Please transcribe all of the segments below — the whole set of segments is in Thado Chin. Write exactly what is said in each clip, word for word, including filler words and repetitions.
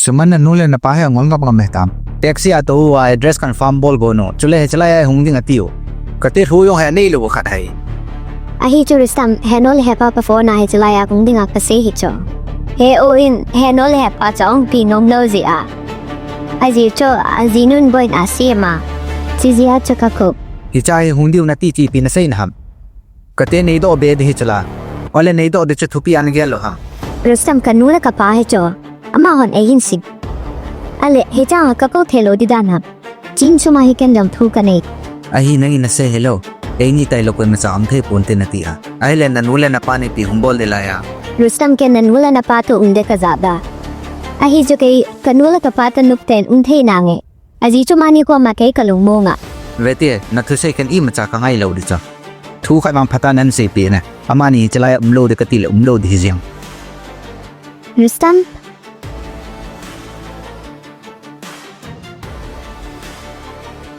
Suman, nanu le napa hi angol ngap ngam hitam? Taxi a tou a address confirm bol go no. Chule hichelai a hung ding atiu. Kati thu jong hi anei lou khat ahi. Ahi chu Rustam, henu le hepa pa phone a hichelai a hung ding a kasei hi chu. He o in, henu le hepa chu ahung pi nom lou jeh a. Ajeh chu, ajinun boina asei ma. Chijeh a chu kakou. Hiche hi hung diu nati chu ipi nasei na ham? Kati neidoh be ding hi chula. Ole neidoh ding chu thupi a nagel lou ham? Rustam, kanu le kapa hi chu. Amahon eihin sei. Ale, hiche a kakou thei lou ding dan ham? Chin chuma hi ken jong thu kanei. Ahi, nangin nasei hilou. Eini tailou koimacha um thei ponte nati a. Ahile nanu le napa neipi hung bol ding lai a? Rustam, ken nanu le napa toh um ding kajah da. Ahi chu kei, kanu le kapa toh nop tah in um thei nange. Ajeh chu amani koma kei kalungmong a. Vete, nathusei ken imacha kangai lou ding chu. Thu khat vang phatah in naseipeh in. Amani hichelai a um lou ding kati le um lou ding hi jeng. Rustam.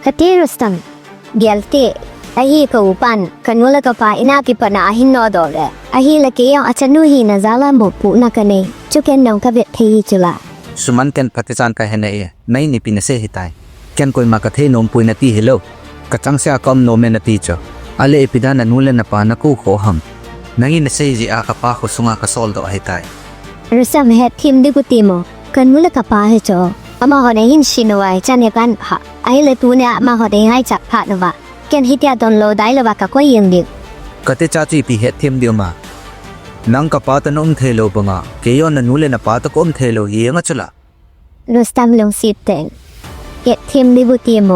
Kati Rustam. Gel te. Ahi ka upan, kanu le kapa in a kipat na ahin nodoh le. Ahile kei jong achanu hina jal a mopohna kanei. Chu ken nang kavet thei hi chula. Suman, ken phatechan kahe nai e. Nangin ipi nasei hitai. Ken koima kathei nom poi nati hilou. Kachangseh a kaum nom e nati chu. Ale ipi dan nanu le napa nakou khoh ham? Nangin nasei jeh a kapa khosunga kasoldoh ahitai. Rustam, hetthem ding got em? Kanu le kapa hi chu. Amahon eihin sei nauva hichan hi kahin pha. Ahile tunia amahon eingaichat phat nauva. Ken hitia donlou dai louva kakoi jeng ding. Kati cha chu ipi hetthem ding um a? Nang kapa toh naum thei lou banga, kei jong nanu le napa toh kaum thei lou hi jeng a chula. Rustam, lungset tah in. Hetthem ding got em?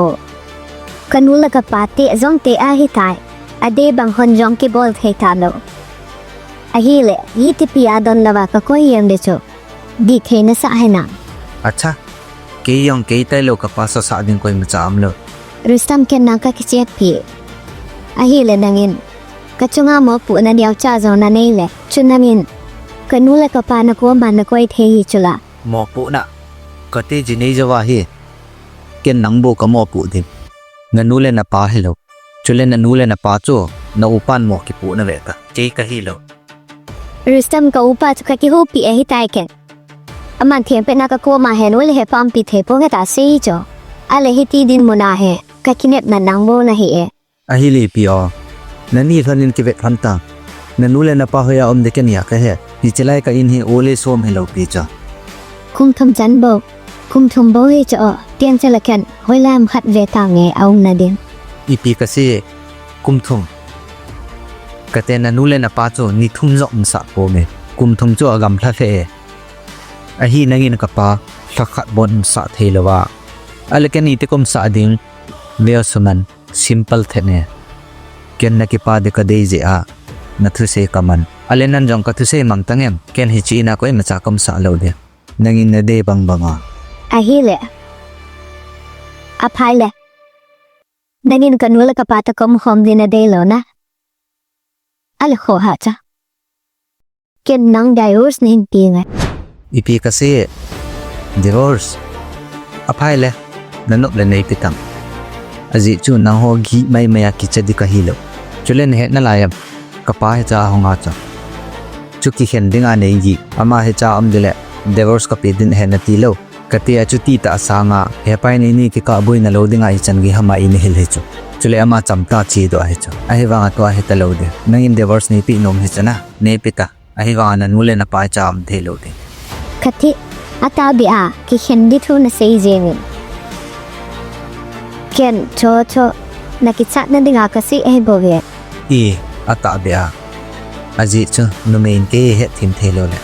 Kanu le kapa te jong te ahitai. Adei bang hon jong kibol thei talou. Ahile, hitipi a donlouva kakoi jeng ding chu. Dih thei nasah hinam? Acha. Kei jong kei tailou kapa sasah ding koimacha umlou. Rustam, ken nang kakichetpi. Ahile nangin kachunga mopohna neocha jong nanei le. Chu nangin kanu le kapa nakoma nakoi thei hi chula. Mopohna? Kati ji nei jouva hi. Ken nang bou kamopoh ding. Nanu le napa hilou. Chule nanu le napa chu na upan mo kipohna ve ta. Kei kahilou. Rustam, ka upa chu kakihoupi ahitai ken. Aman thengpetna kakoma henu le hepa umpi thei ponge tia asei chu. Ale hiti dinmun a hi kakinepna nang bou nahi e. Ahile ipi o. Nani lhonin kivet lhon tan. Nanu le napa hoiya um ding ken a kahe. Hichelai ka in hi ole som hilou pi chu. Kum thum chan bou. Kum thum bou hi chu o. Tiang chule ken hoilai ham khat ve tange aumna ding. Ipi kasei, kum thum? Kati nanu le napa chu ni thum jong umsah ponge. Kum thum chu agamlha lheh e. Ahi nangin kapa lha khat bon umsah thei louva. Ale ken iti kaumsah ding. Ve o Suman. Simple thet ne. Ken nakipa ding kadei jeh a nathusei kaman. Ale nang jong kathusei mang tangem? Ken hiche in a koimacha kaumsah lou ding. Nangin nadei bang banga. Ahile. Aphai le. Nangin kanu le kapa toh kaum khom ding nadei lou na. Ale khoh ha cha. Ken nang divorce nahin pe nge. Ipi kasei? Divorce? Aphai le, nanop le neipe tang. Ajeh chu nangho gih maimai a kicha ding kahilou. Chule nahet nalai em? Kapa hicha ahung a chu. Chu kikhen dinga neigih, ama hicha um ding le, divorce kape ding ahi nati lou. Kati a chuti tah a sanga, hepa in eini kikah boina lou dinga ichan gei ham a eina hil hi chu. Chule ama chamtah a chedoh ahi chu. Ahivanga tua hita lou ding. Nangin divorce neipe nom hi chu na, neipe ta. Ahivanga nanu le napa cha um thei lou ding. Kati, atahbeh a, kikhen ding thu nasei jeng in. Ken, cho, cho, nakichatna dinga kasei ahi bou ve. I, atahbeh a. Ajeh chu, numei in kei hetthem thei lou le.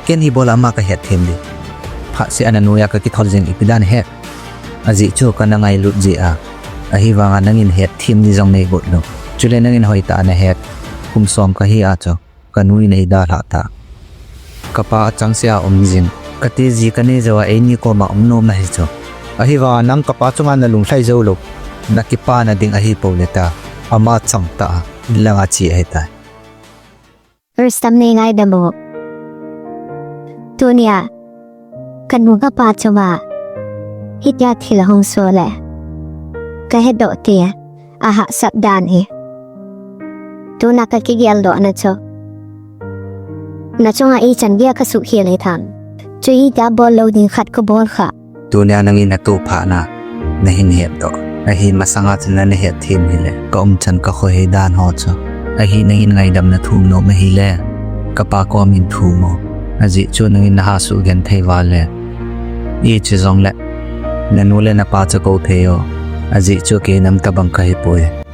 Ken hi bol a ama kahetthem ding. Phatseh a nanoiya kakithol jing ipi dan he. Ajeh chu kana ngailut jeh a. Ahivanga nangin hetthem ding jong neigot lou. Chule nangin hoitah a nahet. Kum som kahi a chu. Kanu in eidalhah ta. Kapa achangseh a um jing. Kati ji kanei jouva eini koma um nom ahi chu. Ahivanga nang kapa chunga nalung lhai jou lou. Nakipana ding ahipou le ta. Ama chamtah a. Langa che ahitai. Rustam, nei ngaidam o. Tunia, kanu kapa chunga hitia thil ahung soh le kahedoh te, ahahsat dan hi. Tuna kakigeldohna chu, nachunga ichan geiya kasuhkhel hitam? Chu itia bol lou ding khat kabol kha. Tunia nangin natoh phat na nahin het doh. Ahi masanga chun nana het thim hile, ka umchan ka khohei dan ho chu. Ahi nangin ngaidam nathum nom ahile, kapa komin thum o. Ajeh chu nangin naha sugenthei uva le, ichi jongle nanu le napa chu kou thei o. Ajeh chu kei nam tabang kahipoi.